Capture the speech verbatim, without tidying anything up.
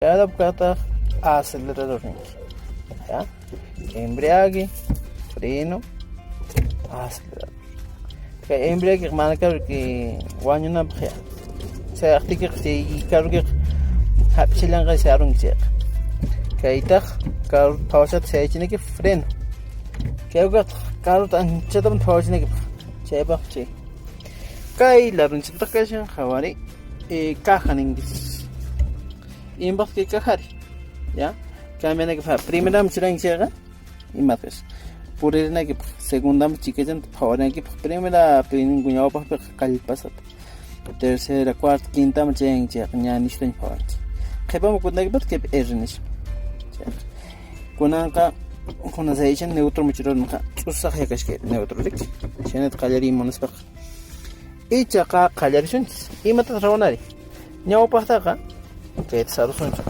Cada caqtaq acelerador ninki. ¿Ya? Embriague, freno, acelerador. Kay embriague manakar que wañunapaq ya. Tsayaqtikiqa chay carrokiqa hapichallanqan sharunki chayqa. Kaytaq carro phawachata shayachinaki freno. Kay uqataq carrota anchataman phawachinakipaq. Chaypaq chay. Kay ladunchikpaq kashan qawari, eh, caja ninkichis. Impaq que cajari, ¿ya? Cambianakipaq primeraman churanki chayqa, imataq? Puririnakipaq, segundam chikachanta phawarinakipaq, primera pininku ñawpaqpiqa kallpasata, tercera, cuarta, quintaman chayanki chayqa, ña nishutaña phawanki. Qhepaman cuentanakipaq que R nishun. Chayqa kunanqa, kunan sayashan neutroman churarinqa, ch'usaq yakashqa neutroriki. Chaynata qallarï munaspaqa. Ichaqa qallarishunchis. ¿Imataq rawanari? Ñawpaqtaqa, kayta sarusunchis.